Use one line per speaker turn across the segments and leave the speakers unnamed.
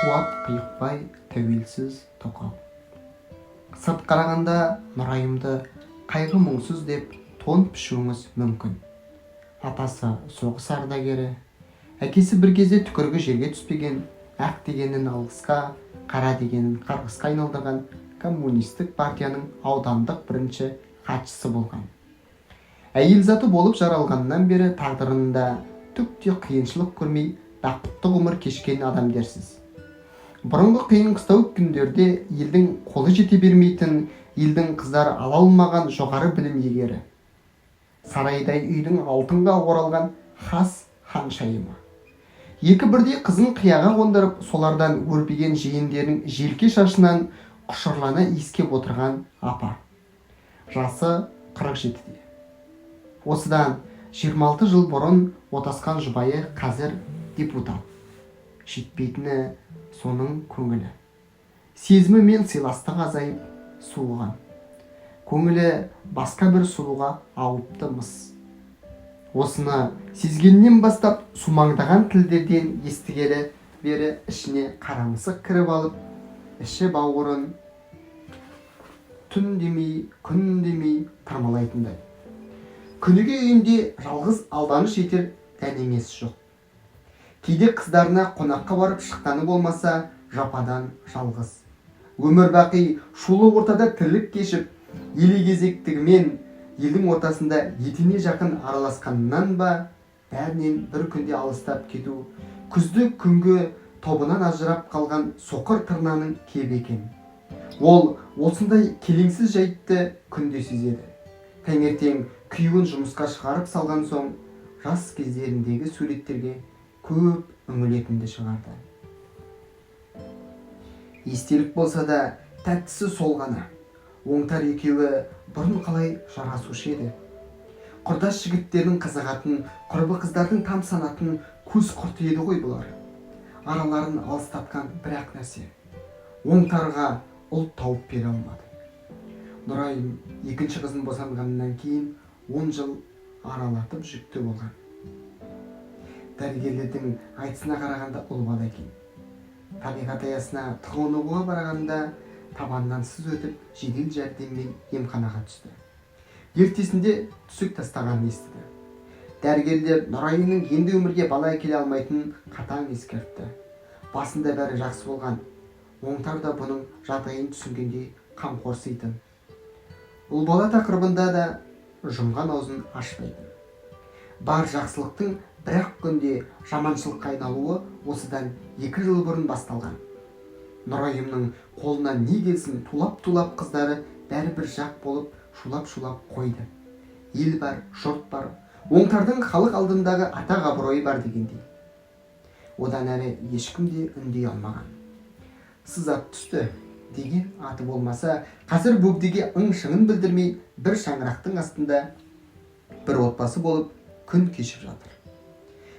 Қуат Қиықбай, тәуелсіз тоқал. Сырт қарағанда Нұрайымды қайғы мұңсыз деп тон пішуіңіз мүмкін. Атасы соғыс ардагері, әкесі бір кезде түкірігі жерге түспеген, ақ дегенін алғысқа, қара дегенін қарғысқа айналдырған коммунистік партияның аудандық бірінші хатшысы болған. Әйел заты болып жаралғаннан бері тағдырында түк те қиыншылық көрмей, бақытты ғұмыр кешкен адам дерсіз. Бұрынғы қиын-қыстау күндерде елдің қолы жете бермейтін, елдің қыздары ала алмаған жоғары білім иегері. Сарайдай үйдің алтынға оралған хас ханшайымы. Екі бірдей қызын қияға қондырып, солардан өрбіген жиендерінің желке шашынан құшырлана иіскеп отырған апа. Жасы 47-де. Осыдан 26 жыл бұрын отасқан жұбайы қазір депутат. Жетпейтіні соның көңілі. Сезімі мен сыйластығы азайып, суыған. Көңілі басқа бір сұлуға ауыпты мыс. Осыны сезгеннен бастап, сумаңдаған тілдерден естігелі бері ішіне қара мысық кіріп алып, іші бауырын түн демей, күн демей тырмалайтындай. Күніге үйінде жалғыз алданыш етер дәнеңесі жоқ. Кейде қыздарына қонаққа барып шыққаны болмаса, жападан жалғыз. Өмір бақи шулы ортада тірлік кешіп, елегезектігімен елдің ортасында етене жақын араласқаннан ба, бәрінен бір күнде алыстап кету күзді күнгі тобынан ажырап қалған соқыр тырнаның кебі екен. Ол осындай келеңсіз жайтты күнде сезеді. Таңертең күйеуін жұмысқа шығарып салған соң, жас кездеріндегі суреттерге көп үңілетінді шығарды. Естелік болса да, тәттісі сол ғана. Оңтар екеуі бұрын қалай жарасушы еді. Құрдас жігіттердің қызығатын, құрбы қыздардың тамсанатын көз құрты еді ғой бұлар. Араларын алыстатқан бір-ақ нәрсе. Оңтарға ұл тауып бере алмады. Нұрайым екінші қызын босанғаннан кейін 10 жыл аралатып жүкті болған. Дәрігерлердің айтысына қарағанда, ұл бала екен. Табиғат аясына тығынуға барғанда табанынан сыз өтіп, жедел жәрдеммен емханаға түсті. Ертесінде түсік тастағанын естіді. Дәрігерлер Нұрайымның енді өмірге бала әкеле алмайтынын қатаң ескертті. Басында бәрі жақсы болған. Оңтар да бұның жағдайын түсінгендей қамқорситын. Ұл бала тақырыбында да жұмған аузын ашпайтын. Бар жақсылықтың бір-ақ күнде жаманшылыққа айналуы осыдан 2 жыл бұрын басталған. Нұрайымның қолынан не келсін, тулап-тулап қыздары бәрі бір жақ болып шулап-шулап қойды. Ел бар, жұрт бар, Оңтардың халық алдындағы атақ абыройы бар дегендей. Одан әрі ешкім де үндей алмаған. Сызат түсті деген аты болмаса, қазір бөгдеге ың-шыңын білдірмей, бір шаңырақтың астында бір отбасы болып күн кешіп жатыр.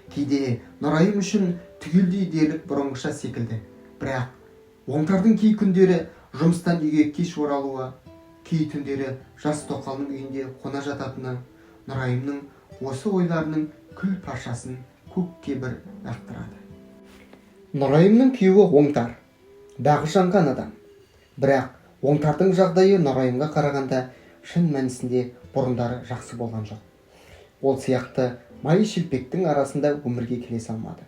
Кейде Нұрайым үшін түгелдей дерлік бұрынғыша секілді. Бірақ Оңтардың кей күндері жұмыстан үйге кеш оралуы, кей түндері жас тоқалының үйінде қона жататыны Нұрайымның осы ойларының күл паршасын көкке бір лақтырады. Нұрайымның күйеуі Оңтар бағы жанған адам. Бірақ Оңтардың жағдайы Нұрайымға қарағанда шын мәнісінде бұрындары жақсы болған жоқ. Ол сияқты май шелпектің арасында өмірге келе салмады.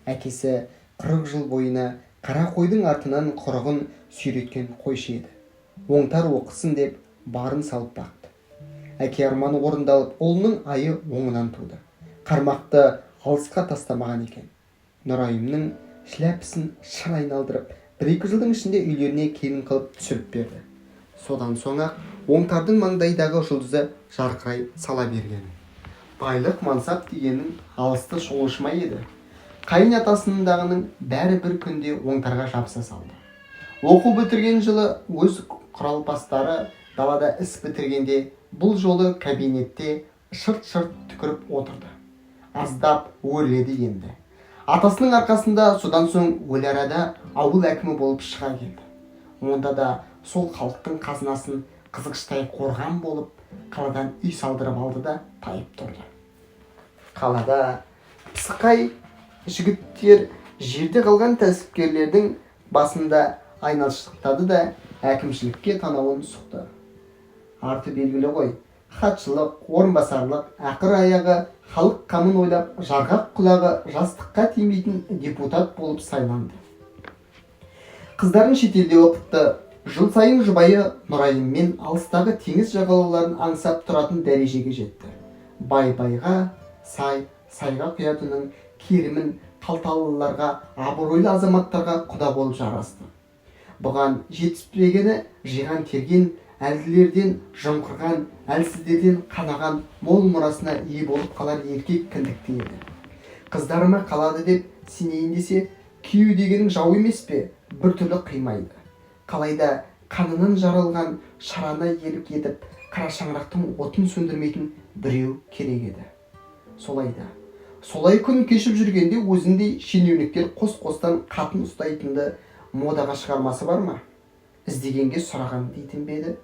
Әкесі 40 жыл бойына қара қойдың артынан құрығын сүйреткен қойшы еді. Оңтар оқысын деп барын салып бақты. Әке арманы орындалып, ұлының айы оңынан туды. Қармақты алысқа тастамаған екен. Нұрайымның шляпісін шыр айналдырып, 1-2 жылдың ішінде үйлеріне келін қылып түсіріп берді. Содан соң-ақ Оңтардың маңдайдағы жұлдызы жарқырай сала берген. Байлық мансап дегеннің алысты шолушыма еді. Қайын атасындағының бәрі бір күнде Оңтарға жабыса салды. Оқу бітірген жылы өз құралпастары далада іс бітіргенде, бұл жолы кабинетте шырт-шырт түкіріп отырды. Аздап өрледі енді. Атасының арқасында содан соң өлі арада ауыл әкімі болып шыға келді. Онда да сол халықтың қазынасын қызғыштай қорған болып, қаладан үй салдырып алды да тайып тұрды. Қалада пысықай жігіттер Жерде қалған кәсіпкерлердің басында айналшықтады да, әкімшілікке танауын сұқты. Арты белгілі ғой: хатшылық, орынбасарлық, ақыр аяғы халық қамын ойлап, жарғақ құлағы жастыққа тимейтін депутат болып сайланды. Қыздарын шетелде оқытты. Жыл сайын жұбайы Нұрайыммен алыстағы теңіз жағалауларын аңсап тұратын дәрежеге жетті. Бай байға, сай сайға құятынның керімін қалталыларға, абыройлы азаматтарға құда болып жарасты. Бұған жетіспегені, жиған терген, әлділерден жымқырған, әлсіздерден қанаған мол мұрасына ие болып қалар еркек кіндікті еді. Қыздарыма қалады деп сенейін десе, күйеу дегенің жау емес пе, біртүрлі қимайды. Қалайда қанынан жаралған шарана иелік етіп, қара шаңырақтың отын сөндірмейтін біреу керек еді. Солай да солай күн кешіп жүргенде, өзіндей шенеуніктер қос-қостан қатын ұстайтынды модаға шығармасы бар ма? Іздегенге сұраған дейтін бе еді?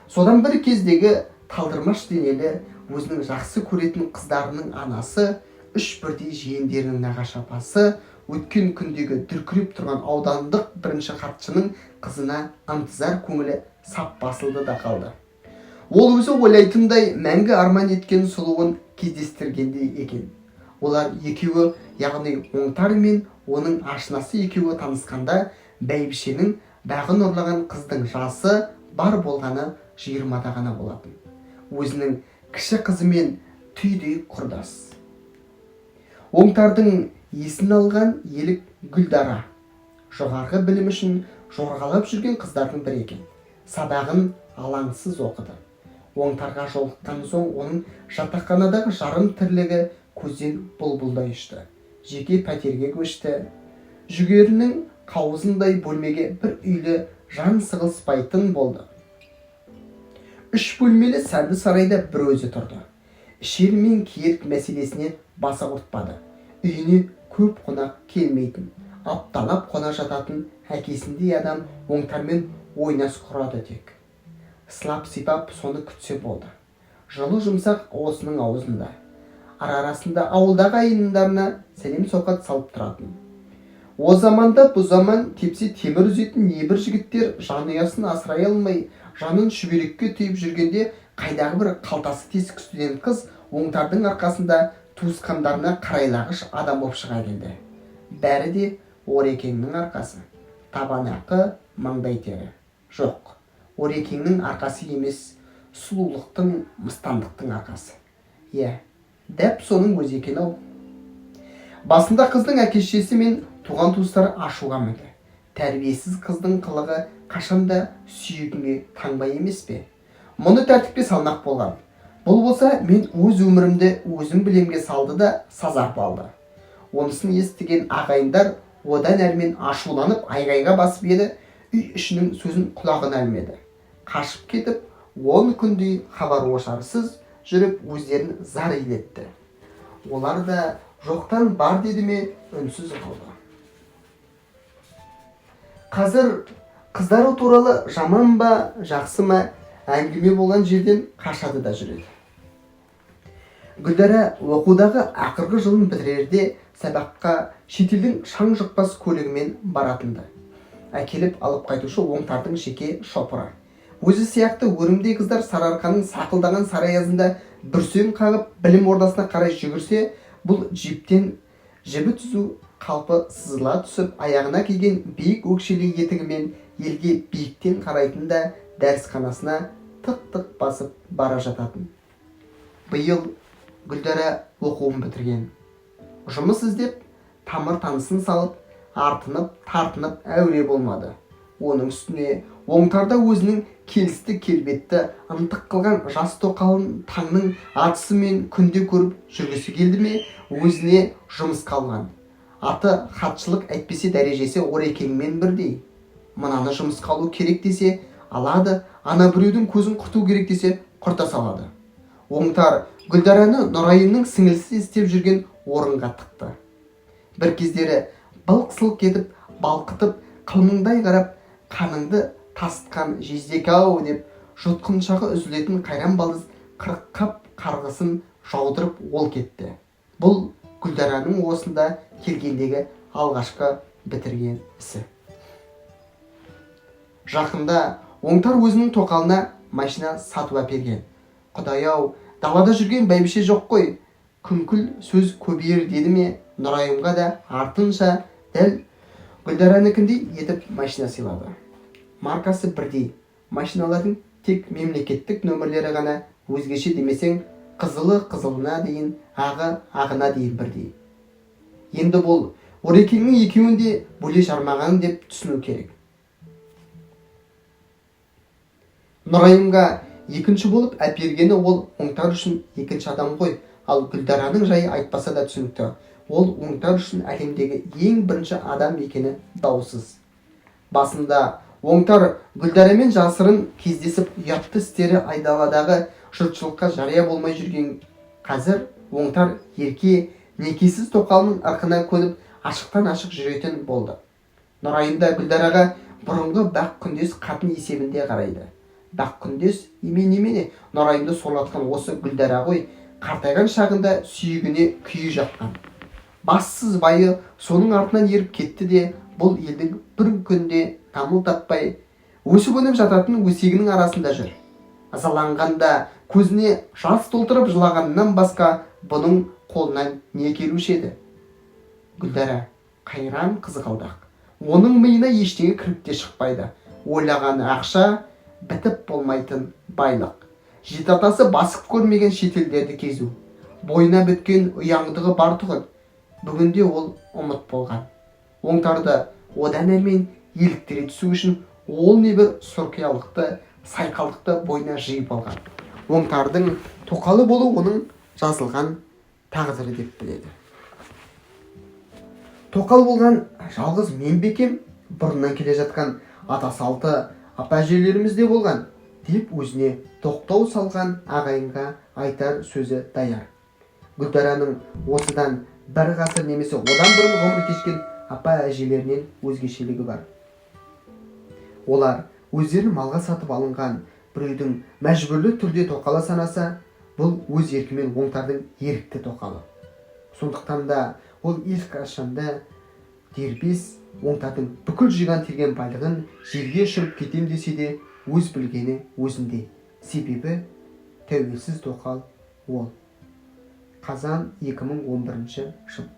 Содан бір кездегі талдырмаш денелі, өзінің жақсы көретін қыздарының анасы, үш бірдей жиендерінің нағашы апасы, өткен күндегі дүркіреп тұрған аудандық бірінші хатшының қызына ынтызар көңілі сап басылды да қалды. Ол өзі ойлайтындай, мәңгі арман еткен сұлуын кездестіргендей екен. Олар екеуі, яғни Оңтар мен оның ашынасы екеуі танысқанда, бәйбішенің бағын ұрлаған қыздың жасы бар болғаны 20-да ғана болатын. Өзінің кіші қызымен түйдей құрдас. Оңтардың есін алған елік Гүлдара жоғарғы білім үшін жорғалап жүрген қыздардың бірі екен. Сабағын алаңсыз оқыды. Оңтарға жолыққан соң, оның жатақханадағы жарым тірлігі көзден бұлбұлдай ұшты. Жеке пәтерге көшті. Жүгерінің қауызындай бөлмеге бір үйлі жан сығылыспайтын болды. Үш бөлмелі сәнді сарайда бір өзі тұрды. Ішер мен киер мәселесіне бас ауыртпады. Үйіне көп қонақ келмейтін. Апталап қона жататын әкесіндей адам Оңтармен ойнас құрады. Тек сылап сипап соны күтсе болды. Жылы жұмсақ осының аузында. Ара арасында ауылдағы ағайындарына сәлем соқат салып тұратын. О заманда бұ заман тепсе темір үзетін небір жігіттер жанұясын асырай алмай, жанын шүберекке түйіп жүргенде, қайдағы бір қалтасы тесік студент қыз Оңтардың арқасында туысқандарына қарайлағыш адам боп шыға келді. Бәрі де Орекеңнің арқасы. Табан ақы, маңдай тері. Жоқ, Орекеңнің арқасы емес, сұлулықтың, мыстандықтың арқасы. Иә, дәп соның өзі екен ау. Басында қыздың әке шешесі мен туған туыстары ашуға мінді. Тәрбиесіз қыздың қылығы қашанда сүйегіңе таңба емес пе? Мұны тәртіпке салмақ болған. Бұл болса, мен өз өмірімді өзім білемге салды да, сазарып алды. Онысын естіген ағайындар одан әрмен ашуланып, айғайға басып еді, үй ішінің сөзін құлағына ілмеді. Қашып кетіп, 10 күндей хабар ошарсыз жүріп, өздерін зар илетті. Олар да жоқтан бар деді ме, үнсіз қалды. Қазір қыздары туралы жаман ба, жақсы ма әңгіме болған жерден қашады да жүреді. Гүлдара оқудағы ақырғы жылын бітірерде сабаққа шетелдің шаң жұқпас көлігімен баратынды. Әкеліп алып қайтушы Оңтардың жеке шопыры. Өзі сияқты өрімдей қыздар Сарыарқаның сақылдаған сары аязында бүрсең қағып білім ордасына қарай жүгірсе, бұл джиптен жібі түзу қалпы сызыла түсіп, аяғына киген биік өкшелі етігімен елге биіктен қарайтын да, дәрісханасына тық-тық басып бара жататын. Биыл Гүлдара оқуын бітірген. Жұмыс іздеп, тамыр танысын салып, артынып тартынып әуре болмады. Оның үстіне Оңтарда өзінің келісті келбетті, ынтық қылған жас тоқалын таңның атысымен күнде көріп жүргісі келді ме, өзіне жұмысқа алған. Аты хатшылық, әйтпесе дәрежесі Орекеңмен бірдей. Мынаны жұмысқа алу керек десе алады, ана біреудің көзін құрту керек десе құрта салады. Оңтар Гүлдараны Нұрайымның сіңілісі істеп жүрген орынға тықты. Бір кездері былқ-сылқ етіп балқытып, қылмыңдай қарап, қаныңды тасытқан жездеке ау деп жұтқыншағы үзілетін қайран балдыз 40 қап қарғысын жаудырып ол кетті. Бұл Гүлдараның осында келгендегі Алғашқы бітірген ісі. Жақында Оңтар өзінің тоқалына машина сатып әперген. Құдай-ау, далада жүрген бәйбіше жоқ қой, күңкіл сөз көбейер деді ме, Нұрайымға да артынша дәл Гүлдаранікіндей етіп машина сыйлады. Маркасы бірдей машиналардың тек мемлекеттік нөмірлері ғана өзгеше демесең, қызылы қызылына дейін, ағы ағына дейін бірдей. Енді бұл Орекеңнің екеуін де бөле жармаған деп түсіну керек. Нұрайымға екінші болып әпергені ол Оңтар үшін екінші адам ғой. Ал Гүлдараның жайы айтпаса да түсінікті. Ол Оңтар үшін әлемдегі ең бірінші адам екені даусыз. Басында Оңтар Гүлдарамен жасырын кездесіп, ұятты істері айдаладағы жұртшылыққа жария болмай жүрген. Қазір Оңтар ерке, некесіз тоқалының ырқына көніп, ашықтан ашық жүретін болды. Нұрайым да Гүлдараға бұрынғы бақ күндес қатын есебінде қарайды. Бақ күндес емей немене, Нұрайымды сорлатқан осы Гүлдара ғой. Қартайған шағында сүйегіне күйе жаққан. Бассыз байы соның артынан еріп кетті де, бұл елдің бір күнде дамыл таппай өсіп-өніп жататын өсегінің арасында жүр. Ызаланғанда көзіне жас толтырып жылағаннан басқа бұның қолынан не келуші еді? Гүлдара қайран қызғалдақ. Оның миына ештеңе кіріп те шықпайды. Ойлағаны ақша, бітіп болмайтын байлық. Жеті атасы басып көрмеген шетелдерді кезу. Бойына біткен ұяңдығы бар тұғын. Бүгінде ол ұмыт болған. Оңтарды одан әрмен еліктіре түсу үшін ол небір сұрқиялықты, сайқалдықты бойына жиып алған. Оңтардың тоқалы болу оның жазылған тағдыры деп біледі. Тоқал болған жалғыз мен бе екем, бұрыннан келе жатқан ата салты апа әжелерімізде болған деп өзіне тоқтау салған ағайынға айтар сөзі даяр. Гүлдараның осыдан бір ғасыр немесе одан бұрын ғұмыр кешкен апа әжелерінен өзгешелігі бар. Олар өздерін малға сатып алынған біреудің мәжбүрлі түрде тоқалы санаса, бұл өз еркімен Оңтардың ерікті тоқалы. Сондықтан да ол ешқашанда дербес Оңтардың бүкіл жиған терген байлығын желге ұшырып кетем десе де, өз білгені өзінде. Себебі тәуелсіз тоқал ол. Қазан 2011 жыл.